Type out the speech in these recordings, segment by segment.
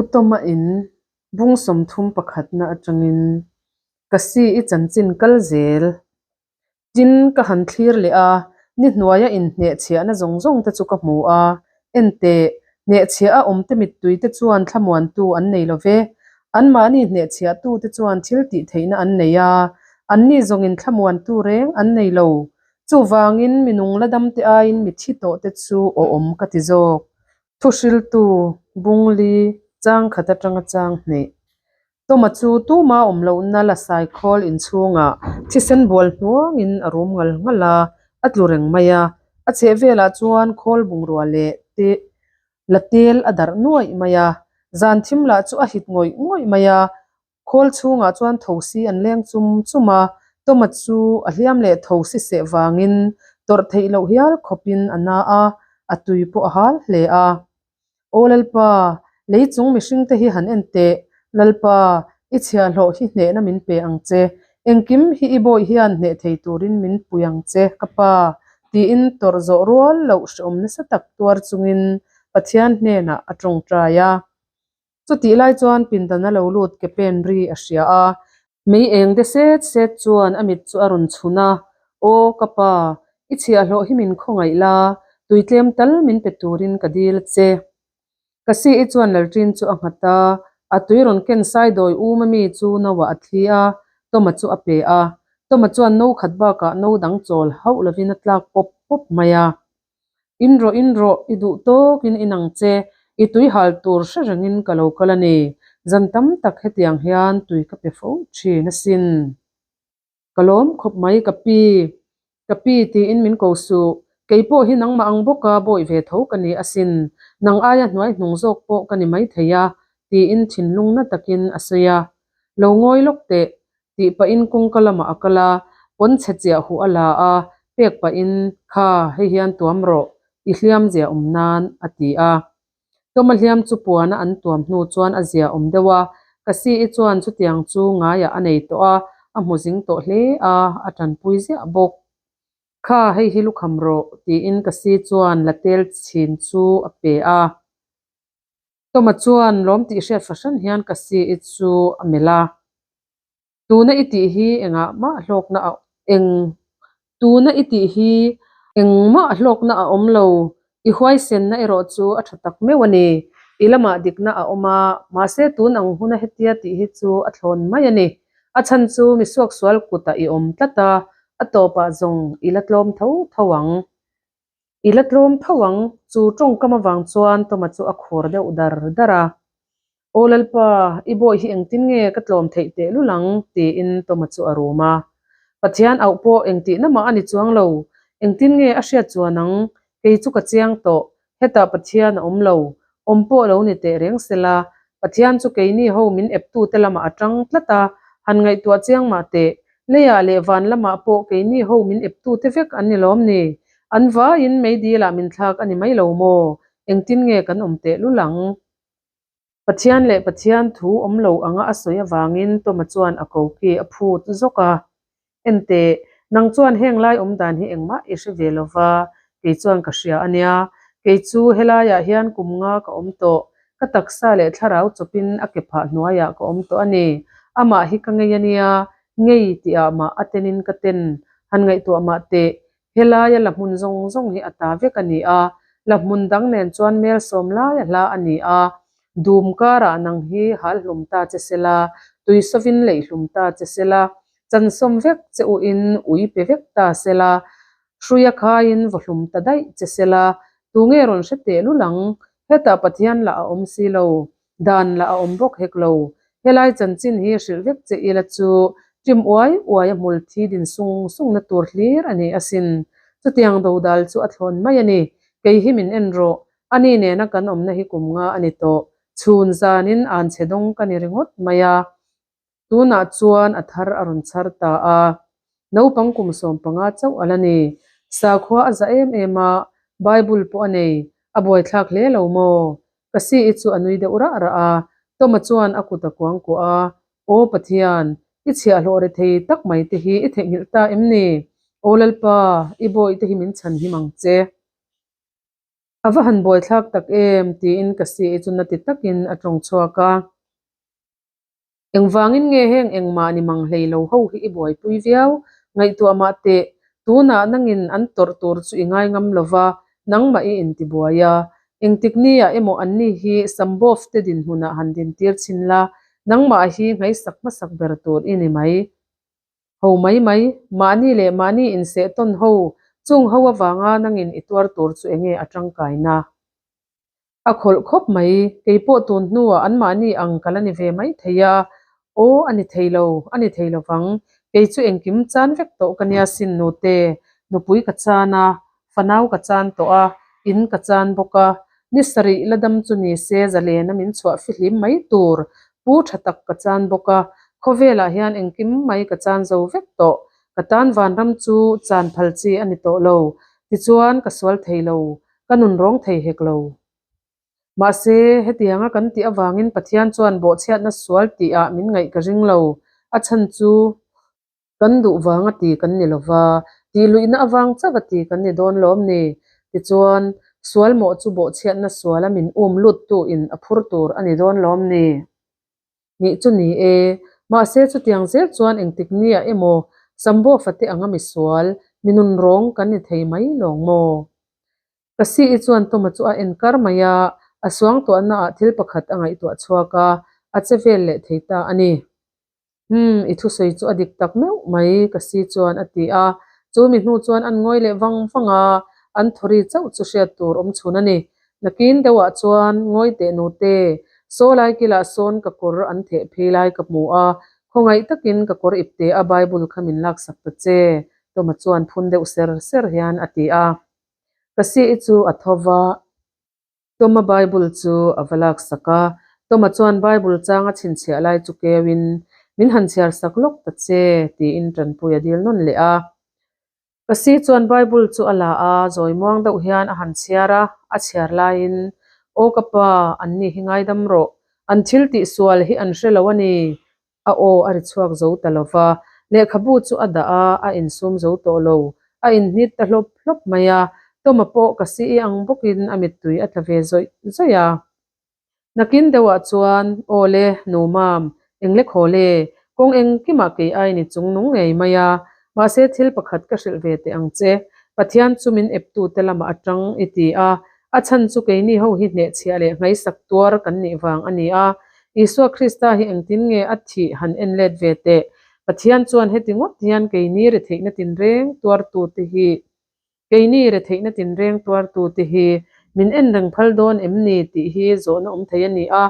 Pu Tawma in bung 31 na atangin ka si i chanchin kal zel. Tin, ka han thlir leh a, ni hnuaia inhnehchhiahna zawng zawng te chu ka hmu a. Enteh, hnehchhiah a awmte mittui te chuan thlamuantu an nei lo ve. Anmahni hnehchhiahtute chuan thil tih theihna an nei a, anni zawngin thlamuantu reng an nei lo. Chuvangin, mi nung la damte aiin mi thi tawhte chu awhawm ka ti zawk. Thuhriltu, Bungli, chang khat atanga chang hnih. Tawma chu tuma awm lohna la saikhawl inchhungah thisen bual hnuangin a rum ngal ngal a, a tlu reng mai a. A chheh velah chuan khawl bungrua leh te la tel a darh nuaih mai a. Zan thim lah chu a hit ngawih ngawih mai a. Khawl chhungah chuan thosi an leng chum chum a, Tawma chu a hliam leh thosi seh vangin tawrh theih loh hial khawpin a na a, a tui pawh a hal hle a. Aw Lalpa, lei chung mihringte hi han en teh. Lalpa, i chhiahhlawh hi hnehna min pe ang che. Engkim hi i bawih hian hneh thei turin min pui ang che, ka Pa, tiin tawrh zawh rual loh hreawm nasa tak tuar chungin Pathian hnenah a tawngtai a. Chutih lai chuan pindan a lo lut ke pen ri a hria a. Mei eng de set set chuan a mit chu a rawn chhun a, Aw ka pa, i chhiahhlawh hi min khawngaih la, tui tlem tal min pe turin ka dil a che. Ka si i chuan lalṭin chu a nghat a, a tui rawn ken sai dawi um ami chu no ah a thli a, Tawma chu a pe a. Tawma chuan no khat bakah no dang chawl hauh lovin a tlak pawp pawp mai a. In rawh in rawh, i duh tawkin in ang che, i tui hal tur hre rengin ka lo kal a ni. Zan tam tak hetiang hian tui ka pe fo thin asin. Ka lawm khawp mai ka pi. Ka pi tiin min ko suh, kei pawh hi nangmah ang bawka bawi ve tho ka ni asin, nang aia hnuai hnung zawk pawh ka ni maithei a, tiin thinlung na takin a sawi a. Lo ngawi lawk teh, Tih pahin kawngka lamah a kal a, pawn chhe chiah huh a la a, pek pahin, Kha, hei hian tuam rawh, i hliam zia awm nan, a ti a. Tawma hliam chu puana an tuam hnu chuan a zia awm deuh a, Kasi-i chuan chutiang chu ngaiah a nei tawh a, a hmu zing tawh hle a, a tanpui ziah bawk. Kha, hei hi lukham rawh, tiin Kasi chuan la tel chhin chu a pe a. Tawma chuan lawm tih hriat fahran hian Kasi-i chu a melh a. Tuna i tih hi engah mah hlawkna a eng Tuna i tih hi engmah hlawkna a awm lo, i huaisenna erawh chu a tha tak meuh a ni. I lamah dikna a awm a, mahse tun ang huna hetia tih hi chu a thlawn mai a ni. A chhan chu mi suaksual kutah i awm tlat a, a tawpah zawng i la tlawm tho tho ang. I la tlawm tho ang, chu tawngkam avang chuan Tawma chu a khur deuh dar dar a. Aw Lalpa, i bawi hi engtin nge ka tlawm theih tehlul ang? tiin Tawma chu a rum a. Pathian auh pawh engtihna mah a ni chuang lo, engtin nge a hriat chuan ang? Kei chu ka chiang tawh, hetah Pathian a awm lo, awm pawh lo ni teh reng sela, Pathian chu keini ho min eptute lamah a tang tlat a, han ngaihtuah chiang mah teh, leiah leh van lamah pawh keini ho min eptute vek an ni lawm ni? An vaiin meidilah min thlak a ni mai lo maw? Engtin nge kan awm teh lul ang? Pathian leh Pathian thu awm lo anga a sawi avangin Tawma chuan a koki a phut zawk a. Enteh, nang chuan heng lai awm dan hi engmah i hre ve lo va, kei chuan ka hria a nia. Kei chu helaiah hian kum nga ka awm tawh, ka taksa leh thlarau chawpin a ke phah hnuaiah ka awm tawh a ni. Amah hi ka ngei a nia, ngei tihah mah a tenin ka ten, han ngaihtuah mah teh, Helaia la hmun zawng zawng hi a ta vek a ni a, la hmun dang nen chuan mel sawm lai a hla a ni a. Dum karah nang hi hal hlum ta che se la, tui sawvin leih hlum ta che se la, chansawm vek che uin ui pe vek ta se la, hruia khaiin vaw hlum ta daih che se la, tunge rawn hre teh lul ang? Hetah Pathian lah a awm si lo, Dan lah a awm bawk hek lo. Helai chanchin hi hrilh vek che ila chu ṭim uai uai a hmul thi din sung sungna tur hlir a ni asin. Chutiang dodal chu a thlawn mai a ni. Kei hi min en rawh. Ani nena kan awmna hi kum nga a ni tawh. Chhun zanin an chhe dawng ka ni ringawt mai a. Tunah chuan a thar a rawn chhar ta a, naupang kum 15 chauh a la ni. Sakhua a za em em a, Bible pawh a nei, a buaithlak hle lo maw? Ka si i chu a nui deuh rah rah a, Toma chuan a kut a kuang kuah a, Aw Pathian, i chhiahhlawh ri thei tak mai te hi i theihnghilh ta em ni? Aw Lalpa, i bawihte hi min chhan him ang che. A va han buaithlak tak em? tiin ka si chu na ti takin a tawng chhuak a. Engvangin nge heng engmah ni mang hlei lo ho hi i buaipui viau? Ngaihtuah mah teh, tunah nangin an tawrh tur chu i ngai ngam lo va, nangmah i intibuai a. Engtik niah emaw anni hi Sambov te dinhmunah han dintir chhin la, nangmah hi ngaihsak hmasak ber tur i ni mai. Ho mai mai, mahni leh mahni inseh tawn ho, chung ho avanga nangin i tuar tur chu enge a tangkaina? A khawlh khawp mai, keipawh tun hnuah anmahni ang ka la ni ve mai thei a, aw a ni thei lo, a ni thei lovang, kei chu engkim chan vek tawh ka nia sin nute, nupui ka chan a, fanau ka chan tawh a, in ka chan bawk a, ni sarih la dam chu ni se zalena min chhuah fihlim mai tur pu tha tak ka chan bawk a, khawvelah hian engkim mai ka chan zo vek tawh, ka tan vanram chu chan phal chi a ni tawh lo, tichuan ka sual thei lo, Ka nun rawng thei hek lo. Mahse, hetianga kan tih avangin Pathian chuan bawhchhiatna sual tihah min ngaih ka ring lo. A chhan chu kan duh vanga ti kan ni lova, tihluihna avang chauh a ti kan ni dawn lawm ni? Tichuan, sual mawh chu bawhchhiatna suala min um luttu in a phur tur a ni dawn lawm ni? Nih chu ni e, mahse chutiang zel chuan engtik nia emaw Sambo fate anga misual, mi nun rawng kan ni thei mai lawng maw? Ka si-i chuan Toma chu a en kar mai a, a suangtuahna ah thil pakhat a ngaihtuah chhuak a, a che vel leh thei ta a ni. Umm, i thusawi chu a dik tak meuh mai, ka si chuan a ti a. Chu mi hnu chuan an ngawi leh vang vang a, an thawri chauh chu hriat tur awm chhun a ni. Nakin deuhah chuan ngawi teh nute, saw lai kilah sawn ka kawr an theh phei lai ka hmu a, khawngaih takin ka kawr ipte a Bible kha min laksak ta che, Toma chuan phun deuh ser ser hian a ti a. Ka si i chu a tho va. Toma Bible chu a va laksak a, Toma chuan Bible chang a chhinchhiah lai chu keuin, Min han chhiar sak lawk ta che, tiin tanpui a dil nawn leh a. Kasi chuan Bible chu a la a, zawi muang deuh hian a han chhiar a, a chhiar laiin, Aw ka pa, anni hi ngaidam rawh, an thil tihsual hi an hre lo a ni, A aw a ri chhuak zo ta lo va, lehkhabu chu a dah a, a insum zo tawh lo. A inhnit ta hlawp hlawp mai a, Toma pawh ka si ang bawkin a mittui a tla ve zawih zawih a. Nakin deuhah chuan, Aw le, nu mam, eng le khaw le, kawng engkimah kei ai ni chung nung ngei mai a, mahse thil pakhat ka hrilh ve teh ang che, Pathian chu min eptute lamah a tang i ti a, A chhan chu keini ho hi hnehchhiah leh ngaisak tuar kan nih vang a ni a. Isua Krista hi engtin nge a thih han en let ve teh? Pathian chuan heti ngawt hian keini retheihna tinreng tuartute hi keini retheihna tinreng tuartute hi min en reng phal dawn em ni tih hi zawhna awm thei a ni a.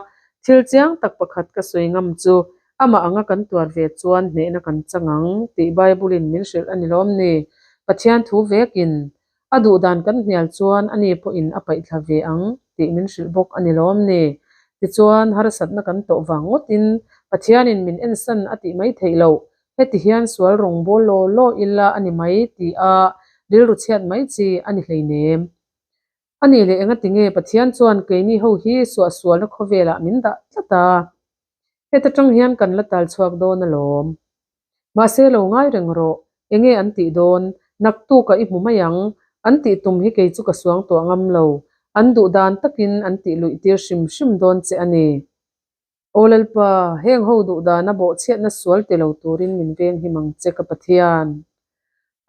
Thil chiang tak pakhat ka sawi ngam chu amah anga kan tuar ve chuan hnehna kan chang ang tih Bible-in min hrilh a ni lawm ni? Pathian thu vekin A duh dan kan hnial chuan ani pawhin a paihthla ve ang tih min hrilh bawk a ni lawm ni? Tichuan, harsatna kan tawh vang ngawtin Pathianin min ensan a tih mai theih loh. Heti hian sual rawng bawl law law ila a ni mai ti a rilru chhiat mai chi a ni hleinem. A nih leh engati nge Pathian chuan keini ho hi suahsualna khawvelah min dah tlat a? Heta tang hian kan la tal chhuak dawn alawm. Mahse lo ngai reng rawh, enge an tih dawn, naktukah i hmu mai ang, an tih tum hi kei chu ka suang tuah ngam lo, an duh dan takin an tih luih tir hrim hrim dawn che a ni. Aw Lalpa, heng ho duh dana bawhchhiatna sual ti lo turin min veng him ang che ka Pathian.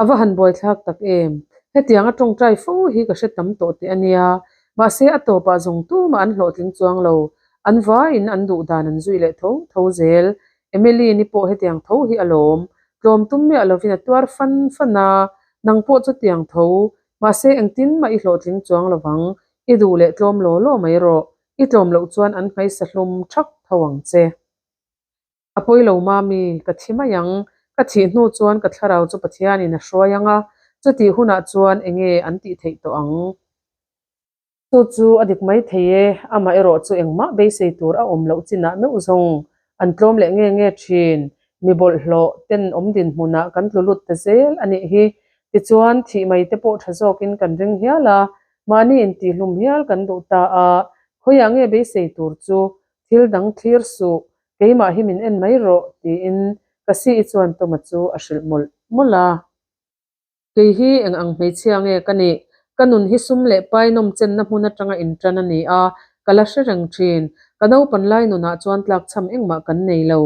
A va han buaithlak tak em! Hetiang a tawngtai fo hi ka hre tam tawh teh a nia. Mahse a tawpah zawng tumah an hlawhtling chuang lo. An vaiin an duh dan an zui leh tho tho zel. Emily ni pawh hetiang tho hi a lawm. Tlawm tum miah lovin a tuar fan fan a, nang pawh chutiang tho. Mahse engtin mah i hlawhtling chuang lovang. I duh leh tlawm law law mai rawh. I tlawm loh chuan an hmaisa hlum thak tho ang che. A pawi lo mami, ka thi mai ang. Ka thih hnu chuan ka thlarau chu Pathianin a hruai ang a, chutih hunah chuan enge an tih theih tawh ang? Chu chu a dik mai thei e, amah erawh chu engmah beisei tur a awm loh chinah meuh zawng an tlawm leh nge nge thin. Mi bawlhhlawh ten awm dinhmunah kan tlu lut ta zel a nih hi. Tichuan, thih mai te pawh tha zawkin kan ring hial a, mahni intihhlum hial kan duh ta a, khawiah nge beisei tur chu thil dang thlir suh, Keimah hi min en mai rawh, tiin ka si-i chuan Toma chu a hrilh mawlh mawlh a. Kei hi eng ang hmeichhia nge ka nih? Ka nun hi sum leh pai nawmchenna hmun atanga intan a ni a, ka la hre reng thin. Ka naupan lai nunah chuan tlakchham engmah kan nei lo.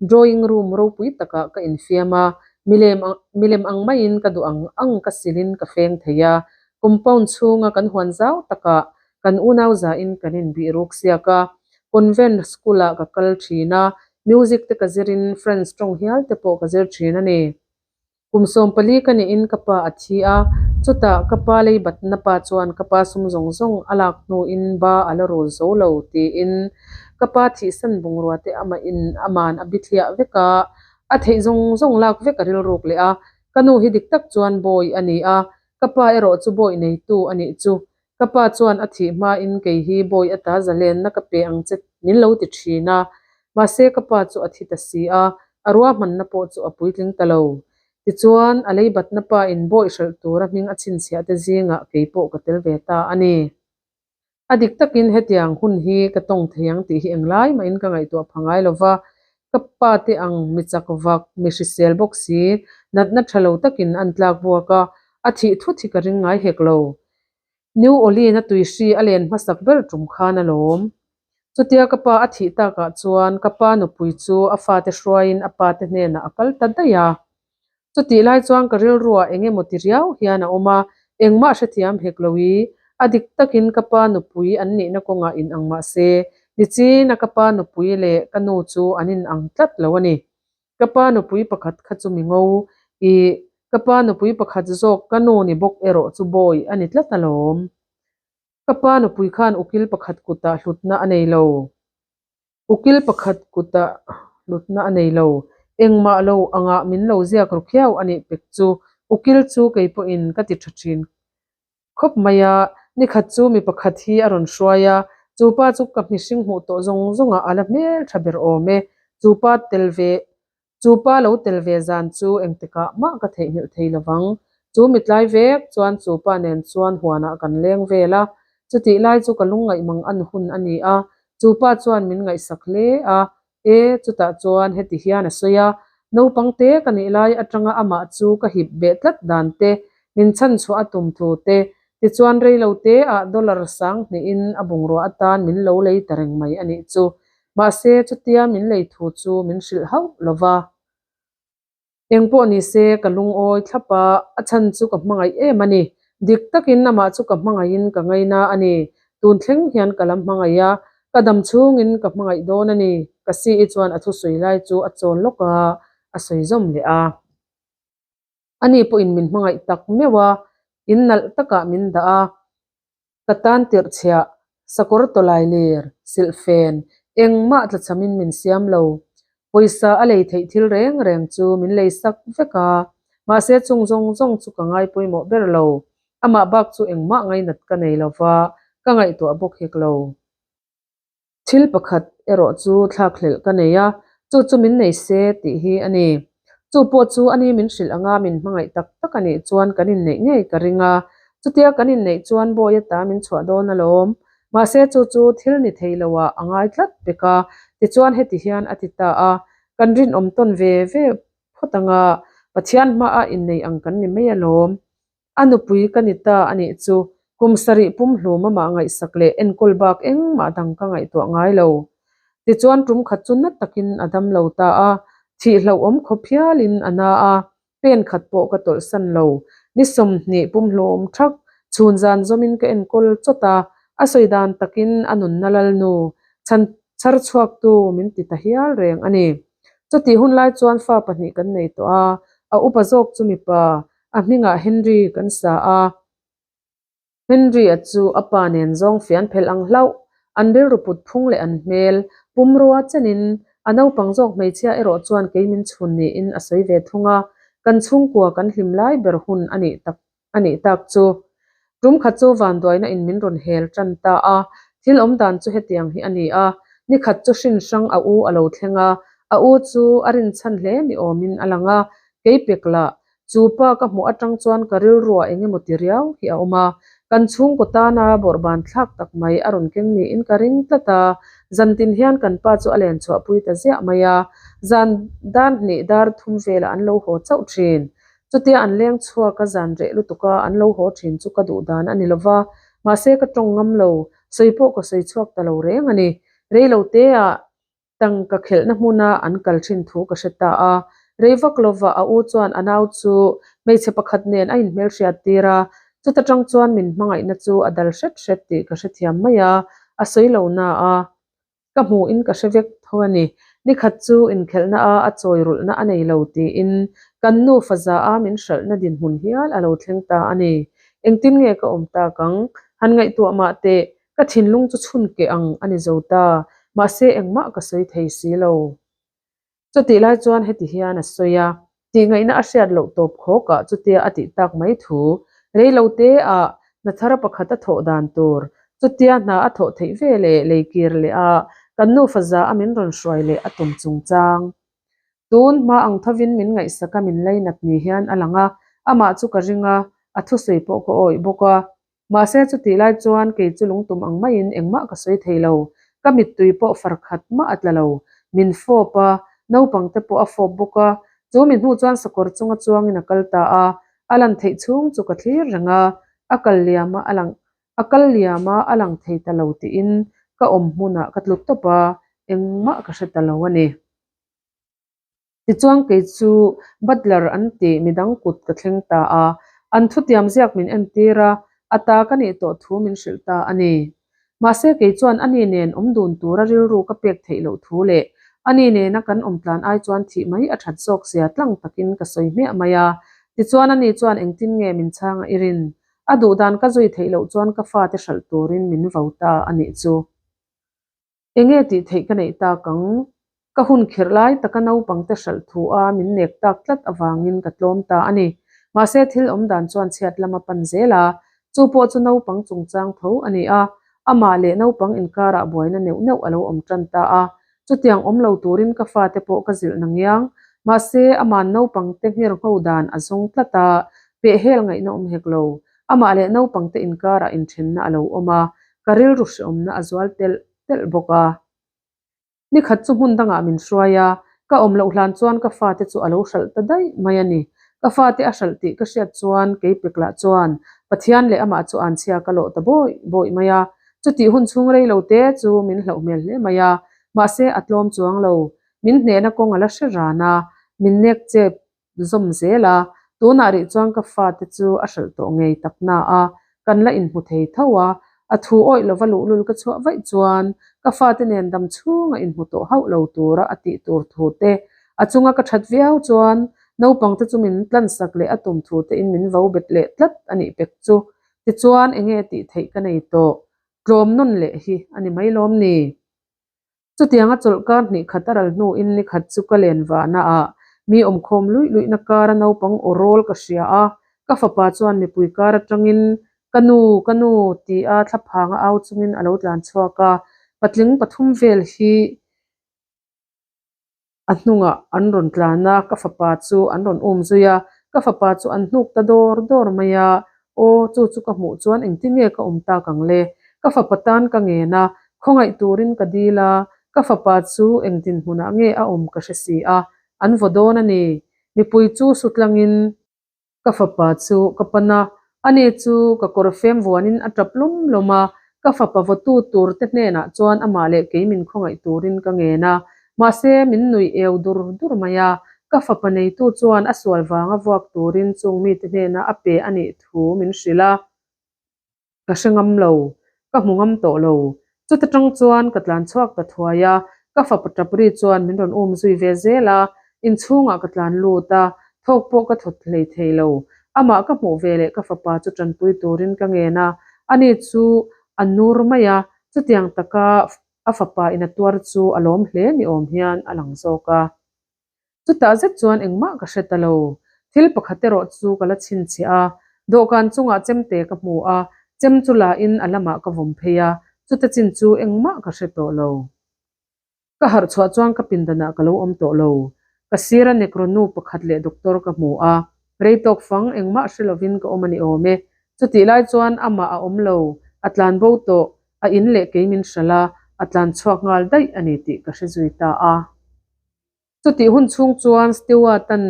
Drawing room ropui takah ka infiam a, milem milem ang maiin ka duh ang ang ka silin ka feng thei a. Compound chhunga kan huan zau takah kan unau zain kan inbih ruk siak a. Convent school-ah ka kal thin a, music te ka zirin French tawng hial te pawh ka zir thin a ni. Kum 14 ka nihin ka pa a thi a, chutah ka pa lei batna pa chuan ka pa sum zawng zawng a lak hnuin ba a la rul zo lo tiin ka pa thihsan bungrua te amah in aman a bithliah vek a, a theih zawng zawng lak vek a rilruk leh a. Ka nu hi dik tak chuan bawi a ni a, ka pa erawh chu bawi neitu a nih chu. Ka pa chuan a thih hmain kei hi bawi ata zalenna ka pe ang che min lo ti thin a, mahse ka pa chu a thi ta si a, a ruahmanna pawh chu a puitling ta lo. Tichuan, a leibatna pa in bawi hralh tura hming a chhinchhiah te zingah kei pawh ka tel ve ta a ni. A dik takin hetiang hun hi ka tawng thei ang tih hi englai mahin ka ngaihtuah pha ngai lo va, ka pa te ang mi chak vak, mi hrisel bawk si, natna tha lo takin an tlak buak a, a thih thut hi ka ring ngai hek lo. New Orleans-a tuihri a len hmasak ber tum khan a lawm. Chutia ka pa a thih takah chuan ka pa nupui chu a fate hruaiin a pate hnenah a kal ta daih a. Chutih lai chuan ka rilruah eng emaw ti riau hian a awm a, engmah hrethiam hek lo i, a dik takin ka pa nupui an nihna kawngah inang mah se, nichina ka pa nupui leh ka nu chu an inang tlat lo a ni. Ka pa nupui pakhat kha chu mi ngo i, ka pa nupui pakhat zawk ka nu ni bawk erawh chu bawi a ni tlat alawm. Ka pa nupui khan ukil pakhat kutah hlutna a nei lo. Ukil pakhat kutah hlutna a nei lo. Engmah lo angah min lo ziak ru khiau a nih pek chu ukil chu kei pawhin ka ti tha thin khawp mai a. Nikhat chu mi pakhat hi a rawn hruai a, chu pa chu ka mihring hmuh tawh zawng zawngah a la hmel tha ber awm e. Chu pa tel ve Chu pa lo tel ve zan chu engtikah mah ka theihnghilh thei lovang. Chu mitlai vek chuan chu pa nen chuan huanah kan leng vel a, chutih lai chu ka lungngaih mang an hun a ni a, chu pa chuan min ngaihsak hle a, e, chutah chuan heti hian a sawi a, naupang te ka nih lai atanga amah chu ka hip beh tlat dan te, min chhanchhuah a tum thu te, tichuan reilo te ah dollar sang hnihin a bungrua atan min lo lei ta reng mai a nih chu. Mahse, chutia min lei thu chu min hrilh hauh lo va. Engpawh ni se, ka lungawi thlap a, a chhan chu ka hmangaih em a ni. Dik takin amah chu ka hmangaihin ka ngaina a ni. Tun thleng hian ka la hmangaih a, ka dam chhungin ka hmangaih dawn a ni, ka si-i chuan a thusawi lai chu a chawl lawk a, a sawi zawm leh a. Ani pawhin min hmangaih tak meuh a, in nalh takah min dah a. Ka tan tirh chhiah, sakawr tawlai lir, silhfen, engmah tlachhamin min siam lo. Pawisa a lei theih thil reng reng chu min lei sak vek a, mahse chung zawng zawng chu ka ngai pawimawh ber lo. Amah bak chu engmah ngainat ka nei lo va, ka ngaihtuah bawk hek lo. Thil pakhat erawh chu thlakhlelh ka nei a, chu chu min nei se tih hi a ni. Chu pawh chu a ni min hrilh anga min hmangaih tak tak a nih chuan kan inneih ngei ka ring a, chutia kan inneih chuan bawi ata min chhuah dawn alawm. Mahse chu chu thil ni thei loah a ngai tlat pek a, tichuan heti hian a ti ta a, kan rinawm tawn ve ve phawt anga Pathian hmaah inneih ang kan ni mai alawm. A nupui ka ni ta a nih chu, kum sarih pumhlum amah ngaihsak leh enkawl bak engmah dang ka ngaihtuah ngai lo. Tichuan tum khat chu na takin a dam lo ta a, thih hlauhawm khawp hialin a na a, pen khat pawh ka tawlhsan lo. Ni 20 pumhlum thak chhun zan zawmin ka enkawl chawt a, a sawi dan takin a nunna lalnu chhan chhar chhuaktu min ti ta hial reng a ni. Chutih hun lai chuan fa pahnih kan nei tawh a, a upa zawk chu mipa A hmingah Henry kan sa a, Henry-a chu a pa nen zawng fian phelh ang hlauh, an rilru put phung leh an hmel, pumrua chenin, a naupang zawk hmeichhia erawh chuan kei min chhun niin a sawi ve thung a, kan chhungkua kan hlim lai ber hun a nih tak a nih tak chu. Tum khat chu vanduaina in min rawn hel tan ta a, thil awm dan chu hetiang hi a ni a, ni khat chu hrin hrang a u a lo thleng a, a u chu a rinchhan hle ni awmin a lang a, kei pek lah Chu pa ka hmuh atang chuan ka rilruah eng emaw ti riau hi a awm a, kan chhungkaw tana bawrhban thlak tak mai a rawn keng niin ka ring tlat a, zantin hian kan pa chu a len chhuahpui ta ziah mai a, zan dar hnih dar thum velah an lo haw chauh thin. Chutia an leng chhuak a zan reh lutuk a an lo haw thin chu ka duh dan a ni lo va, mahse ka tawng ngam lo, sawi pawh ka sawi chhuak ta lo reng a ni. Rei lo te ah tangka khelhna hmuna an kal thin thu ka hre ta a. Rei vak lova a u chuan a nau chu hmeichhe pakhat nen a inhmelhriat tir a, chuta tang chuan min hmangaihna chu a dal hret hret tih ka hrethiam mai a, a sawi lo na a. Ka hmuhin ka hre vek tho a ni. Nikhat chu inkhelhna a a chawi rulhna a nei lo tiin kan nu faza a min hralhna dinhmun hial a lo thleng ta a ni. Engtin nge ka awm tak ang? Han ngaihtuah mah teh, ka thinlung chu chhun keh ang a ni zo ta. Mahse engmah ka sawi thei si lo. Chutih lai chuan heti hian a sawi a, Tihngaihna a hriat loh tawp khawkah chutia a tih tak mai thu, rei lo te ah hna thar pakhat a thawh dan tur, chutia hna a thawh theih ve leh lei kir leh a kan nufa za a min rawn hruai leh a tum chungchang. Tun hma ang thovin min ngaihsak a min lainat ni hian a lang a, amah chu ka ring a, a thusawi pawh ka awih bawk a. Mahse chutih lai chuan kei chu lungtum ang maiin engmah ka sawi thei lo. Ka mittui pawh far khat mah a tla lo. Min fawp a, naupang te pawh a fawp bawk a. Chu mi hnu chuan sakawr chunga chuangin a kal ta a. A lan theih chhung chu ka thlir reng a, a kal liam a a lang a kal liam a a lang thei ta lo tiin ka awm hmunah ka tlu tawp a, engmah ka hre ta lo a ni. Tichuan kei chu Butler an tih midang kut ka thleng ta a, an thutiam ziak min entir a, a ta ka nih tawh thu min hrilh ta a ni. Mahse kei chuan ani nen awm dun tura rilru ka pek theih loh thu leh ani nena kan awm tlan ai chuan thih mai a that zawk zia tlang takin ka sawi hmiah mai a. Tichuan ani chuan engtin nge min chhang a i rin? A duhdan ka zui theih loh chuan ka fate hralh turin min vo ta a nih chu. Enge tih theih ka neih tak ang? Ka hun khirh lai taka naupangte hralh thu a min nek tak tlat avangin ka tlawm ta a ni. Mahse thil awm dan chuan chhiat lam a pan zel a, chu pawh chu naupang chungchang tho a ni a, amah leh naupang inkarah buaina neuh neuh a lo awm tan ta a. Chutiang awm lo turin ka fate pawh ka zilh na ngiang. Mahse ama'n naupangte nghirngho dan a zawng tlat a, pehhel ngaihna awm hek lo. Amah leh naupangte inkarah inthenna a lo awm a, ka rilru hreawmna a zual telh telh bawk a. Nikhat chu hmun dangah min hruai a, ka awm loh hlan chuan ka fate chu a lo hralh ta daih mai a ni. Ka fate a hralh tih ka hriat chuan kei pek lah chuan Pathian leh amah chu anchhia ka lawh ta bawih bawih mai a. Chutih hun chhung rei lo te chu min hlauh hmel hle mai a, mahse a tlawm chuang lo. Min hnehna kawng a la hre ran a, min nek chep zawm zel a, tunah rih chuan ka fate chu a hralh tawh ngei tak na a, kan la inhmu thei tho a, a thu awih lova luhlul ka chhuah vaih chuan ka fate nen dam chhunga inhmu tawh hauh lo tura a tih tur thu te, a chunga ka that viau chuan naupangte chu min tlansak leh a tum thu te in min vo bet leh tlat a nih pek chu, tichuan enge tih theih ka nei tawh, tlawm nawn leh hi a ni mai lawm ni? Chutianga chawlhkar hnih khat a ral hnuin ni khat chu ka len vahna ah mi awmkhawm luih luihna kara naupang aw rawl ka hria a, ka fapa chuan mipui kar atangin Ka nu, ka nu ti a thlaphang a au chungin a lo tlan chhuak a, patling pathum vel hi a hnungah an rawn tlan a, ka fapa chu an rawn um zui a, ka fapa chu an hnuk ta dawr dawr mai a, aw chu chu ka hmuh chuan engtin nge ka awm tak ang le? Ka fapa tan ka ngen a, khawngaih turin ka dil a, ka fapa chu eng dinhmunah nge a awm ka hre si a, an vaw dawn a ni. Mipui chu sutlangin. Ka fapa chu ka pan a, ani chu ka kawr fem vuanin a tap lawm lawm a, ka fapa vawtu tur te hnenah chuan amah leh kei min khawngaih turin ka ngen a, mahse min nuih eu dur dur mai a, ka fapa neitu chuan a sual vanga vuak turin chung mite hnena a pe a nih thu min hrilh a. Ka hre ngam lo, ka hmu ngam tawh lo. Chuta tang chuan ka tlan chhuak ta thuai a, ka fapa tap ri chuan min rawn um zui ve zel a, inchhungah ka tlan lut a, thawk pawh ka thawt hlei thei lo. Amah ka hmuh ve leh ka fapa chu tanpui turin ka ngen a, ani chu a nur mai a, chutiang taka a fapa in a tuar chu a lawm hle ni awm hian a lang zawk a. Chutah zet chuan engmah ka hre ta lo. Thil pakhat erawh chu ka la chhinchhiah a, dawhkan chungah chemte ka hmu a, chem chu la in a lamah ka vawm phei a, chuta chin chu engmah ka hre tawh lo. Ka harh chhuah chuan ka pindanah ka lo awm tawh lo. Ka sira Negro nu pakhat leh doctor ka hmu a, rei tawk fang engmah hre lovin ka awm a ni awm e. Chutih lai chuan amah a awm lo, a tlan bo tawh, a in leh kei min hralh a, a tlan chhuak nghal daih a ni tih ka hre zui ta a. Chutih hun chhung chuan Stewart-a'n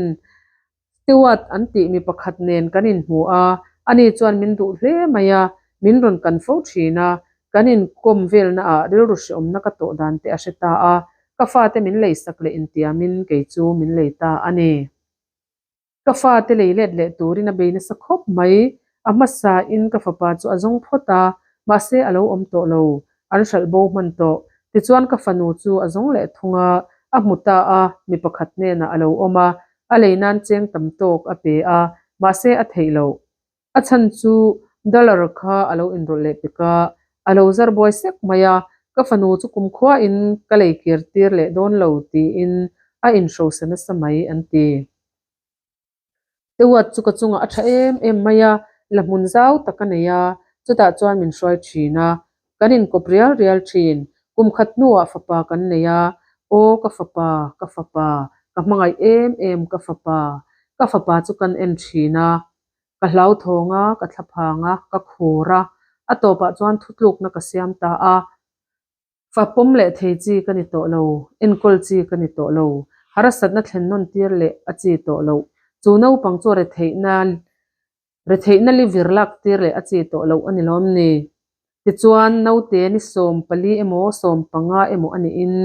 Stewart an tih mi pakhat nen kan inhmu a, ani chuan min duh hle mai a, min rawn kan fo thin a, kan inkawm velnaah rilru hreawmna ka tawh dan te a hre ta a, ka fate min leisak leh intiamin kei chu min lei ta a ni. Ka fate lei let leh turin a bei nasa khawp mai, a hmasa in ka fapa chu a zawng phawt a, mahse a lo awm tawh lo, an hralh bo hman tawh. Tichuan ka fanu chu a zawng leh thung a, a hmu ta a, mi pakhat hnenah a lo awm a, a lei nan cheng tam tawk a pe a, mahse a theih loh. A chhan chu dollar kha a lo inrawlh leh pek a, a lo zar buai sek mai a, ka fanu chu kumkhua in ka lei kir tir leh dawn lo tiin a inhrosa nasa mai an ti. Tewat chu ka chungah a tha em em mai a, la hmun zau tak a nei a, chutah chuan min hruai thin a, kan inkawp rial rial thin. Kum khat hnuah fapa kan nei a, aw ka fapa, ka fapa, ka hmangaih em em ka fapa, ka fapa chu kan en thin a, ka hlauthawng a, ka thlaphang a, ka khur a, a tawpah chuan thutlukna ka siam ta a. Fa pawm leh thei chi ka ni tawh lo, enkawl chi ka ni tawh lo, harsatna thlen nawn tir leh a chi tawh loh. Chu naupang chu retheihna retheihna li vir lak tir leh a chi tawh loh a ni lawm ni? Tichuan, naute ni 14 emaw 15 emaw a niin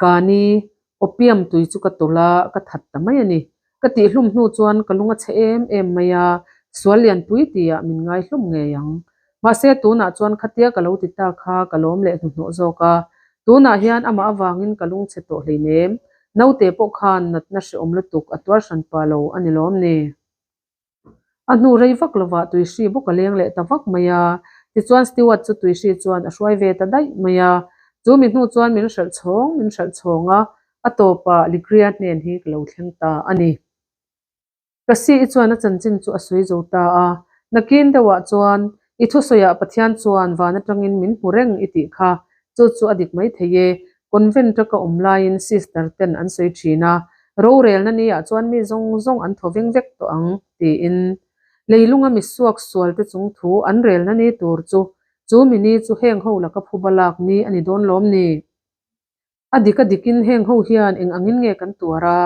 Kani, opium tui chu ka tawlh a, ka that ta mai a ni. Ka tihhlum hnu chuan ka lung a chhe em em mai a, sual lianpui tihah min ngai hlum ngei ang. Mahse, tunah chuan khatia ka lo ti ta kha ka lawm leh hnuhnawh zawk a. Tunah hian amah avangin ka lung chhe tawh hleinem. Naute pawh khan natna hrehawm lutuk a tuar hran pah lo a ni lawm ni? A hnu rei vak lovah tuihri bawk a leng leh ta vak mai a, tichuan Stewart chu tuihri chuan a hruai ve ta daih mai a. Chu mi hnu chuan min hralh chhawng min hralh chhawng a, a tawpah Ligria hnen hi ka lo thleng ta a ni. Kasi-i chuan a chanchin chu a sawi zo ta a, nakin deuhah chuan i thusawiah Pathian chuan van atangin min hmu reng i tih kha, chu chu a dik maithei e, Convent-a ka awm laiin sister ten an sawi thin a, rorelna ni ah chuan mi zawng zawng an thaw veng vek tawh ang, tiin. Leilunga mi suak sual te chung thu an relna ni tur chu, chu mi ni chu heng ho laka phuba lak ni a ni dawn lawm ni? A dik a dikin heng ho hian eng angin nge kan tuar a,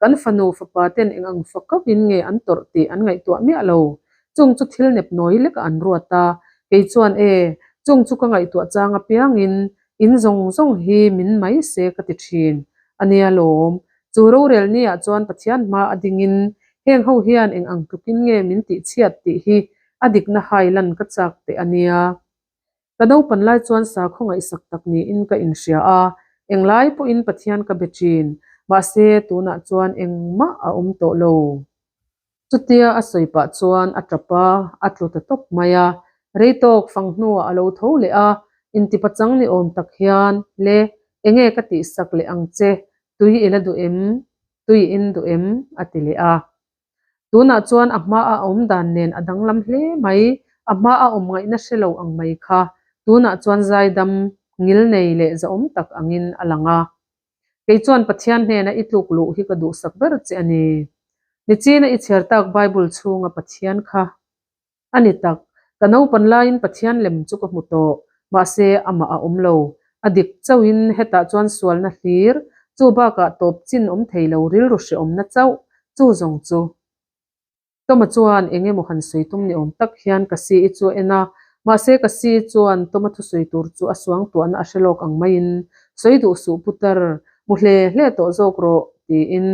kan fanu fapa ten eng ang fakauhin nge an tawrh tih an ngaihtuah miah lo. Chung chu thil nep nawi lekah an ruat a, kei chuan e, chung chu ka ngaihtuah chang apiangin In zawng zawng hi min mai se ka ti thin a nia lawm. Chu rorel ni ah chuan Pathian hma a dingin heng ho hian eng ang tlukin nge min tih chhiat tih hi a dikna hai lan ka chak teh a nia. Ka naupan lai chuan sakhaw ngaihsak tak niin ka inhria a, englai pawhin Pathian ka be thin, mahse tunah chuan engmah a awm tawh lo. Chutia a sawi pah chuan a tap a, a tlu ta tawp mai a. Rei tawk fang hnuah a lo tho leh a, intipachang ni awm tak hian, Le, enge ka tihsak leh ang che, tui i la duh em? Tui i in duh em? a ti leh a. Tunah chuan a hma a awm dan nen a danglam hle mai, a hma a awm ngaihna hre lo ang mai kha tunah chuan zaidam, ngilnei leh zahawm tak angin a lang a. Kei chuan Pathian hnena i tluk luh hi ka duhsak ber che a ni. Nichina i chhiar tak Bible chhunga Pathian kha a ni tak. Ka naupan laiin Pathian lem chu ka hmu tawh, mahse amah a awm lo. A dik chauhin hetah chuan sualna hlir, chu bakah tawp chin awm thei lo rilru hreawmna chauh, chu zawng chu. Toma chuan eng emaw han sawi tum ni awm tak hian ka si i chu a en a, mahse ka si chuan Toma thusawi tur chu a suang tuahna a hre lawk ang maiin, Sawi duh suh putar, mu hle hle tawh zawk rawh, tiin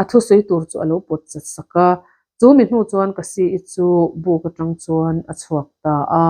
a thusawi tur chu a lo pawt chat sak a. Chu mi hnu chuan ka si i chu buk atang chuan a chhuak ta a.